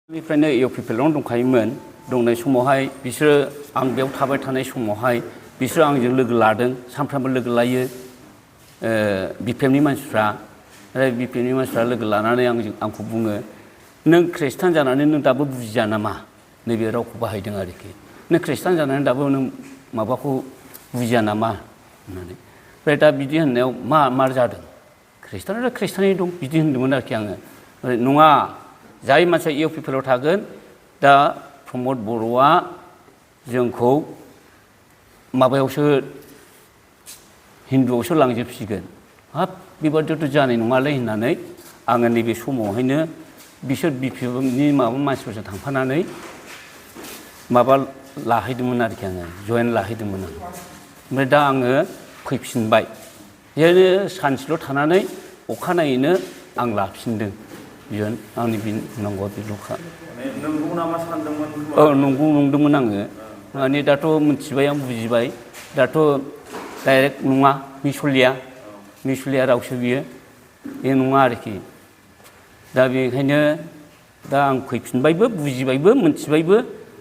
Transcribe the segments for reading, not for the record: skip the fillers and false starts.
निफ्रायनो इउपिपिएलआवनो दंखायोमोन दंनाय समावहाय बिसोरो आं बेयाव थाबाय थानाय समावहाय बिसोरो आंजों लोगो लादों सानफ्रामबो लोगो लायो बिपिएमनि मानसिफ्रा आरो बिपिएमनि मानसिफ्रा लोगो लानानै आंखौ बुङो नों खृष्टान जानानै नों दाबो बुजिया नामा नैबे रावखौ बाहायदों आरोखि नों खृष्टान जानानै दाबो नों माबाखौ बुजिया नामा होननानै ओमफ्राय दा बिदि होननायाव मा जादों खृष्टाना खृष्टानै दं बिदि होनदोंमोन आरोखि आङो नङा जाय मानसिया इउपिपिएलआव थागोन दा प्रमद बर'आ जोंखौ माबायावसो हिन्दुआवसो लांजोबसिगोन हाब बेबादिथ' जानाय नङालै होननानै आङो नैबे समावहायनो बिसोर बिपिएमनि मानसिफोरजों थांफानानै माबा लाहैदोंमोन आरोखि आङो जयेन लाहैदोंमोन आं ओमफ्राय दा आङो फैफिनबाय बिदिनो सानसेल' थानानै अखानायैनो आं लाफिनदों बियो आंनि बुंनांगौआ बेल'खा नंगौ नामा सानदोंमोन नंगौ नंदोंमोन आङो माने दाथ' मिथिबाय आं बुजिबाय दाथ' डाइरेक्ट नङा मिसलिया रावसो बियो बे नङा आरोखि दा बेखायनो दा आं फैफिनबायबो बुजिबायबो मिथिबायबो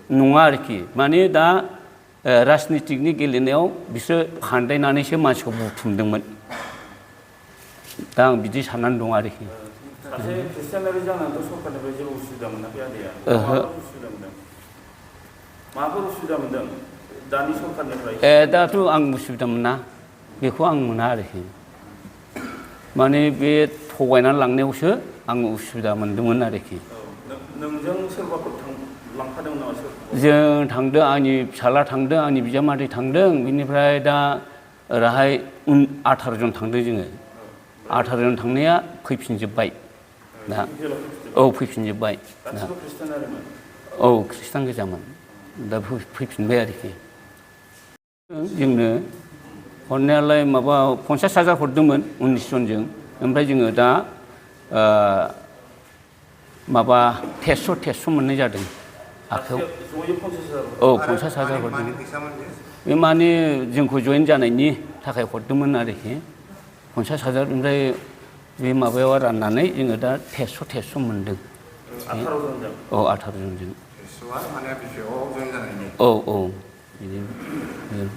नङा आरोखि माने दा राजनितिकनि गेलेनायाव बिसोर फान्दायनानैसो मानसिखौ बुथुमदोंमोन दा आं बिदि साननानै दं आरोखि सासे खृष्टानारि जानानैथ' सरकारनिफ्राय जेबो उसुबिदा मोनाखै आदैया माबाफोर उसुबिदा मोनदों दानि सरकारनिफ्राय दाथ' आं उसुबिदा मोना बेखौ आं मोना आरोखि माने बे थगायनानै लांनायावसो आं उसुबिदा मोनदोंमोन आरोखि नोंजों सोरबाफोर लांफादोंमोन नामा जों थांदों आंनि फिसाला थांदों आंनि बिजामादै थांदों बिनिफ्राय दा ओरैहाय 18 जन थांदों जोङो 18 जन थांनाया फैफिनजोब्बाय दा औ फैफिनजोब्बाय औ खृष्टान गोजामोन दा फैफिनबाय आरोखि जोंनो हरनायालाय माबा 50,000 हरदोंमोन 19 जनजों ओमफ्राय जोङो दा माबा 1300 मोननाय जादों आखायाव औ 50,000 हरदों बे माने जोंखौ जयेन जानायनि थाखाय हरदोंमोन आरोखि 50,000 ओमफ्राय बे माबायाव राननानै जोङो दा 1300 मोनदों 18 जनजों औ 18 जनजों औ बिदिनो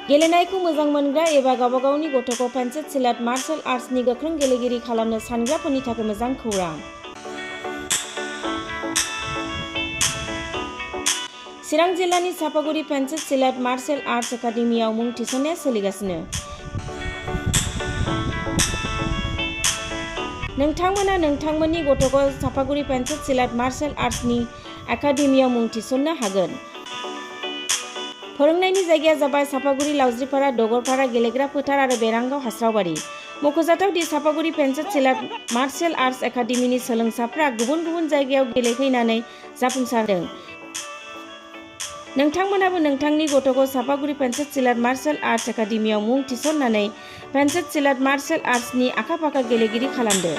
गेलेनायखौ मोजां मोनग्रा एबा गावबा गावनि गथ'खौ पेन्सिल सिलाट मार्शल आर्ट्सनि गोख्रों गेलेगिरि खालामनो सानग्राफोरनि थाखाय मोजां खौरां चिरां जिल्लानि चापागुरि पेन्सिल सिलाट मार्शल आर्ट्स एकाडेमियाव मुं थिसननाया सोलिगासिनो नोंथांमोना नोंथांमोननि गथ'खौ चापागुरि पेन्सिल सिलाट मार्शल आर्ट्सनि एकाडेमियाव मुं थिसननो हागोन फोरोंनायनि जायगाया जाबाय चापागुरि लावज्रिपारा दगरपारा गेलेग्रा फोथार आरो बेरांगाव हास्रावबारि मख'जाथाव दि चापागुरि पेन्सिल सिलाट मार्शल आर्ट्स एकाडेमिनि सोलोंसाफ्रा गुबुन गुबुन जायगायाव गेलेहैनानै जाफुंसारदों नोंथांमोनाबो नोंथांनि गथ'खौ चापागुरि पेन्सिल सिलाट मार्शल आर्ट्स एकाडेमियाव मुं थिसननानै पेन्सिल सिलाट मार्शल आर्ट्सनि आखा-फाखा गेलेगिरि खालामदो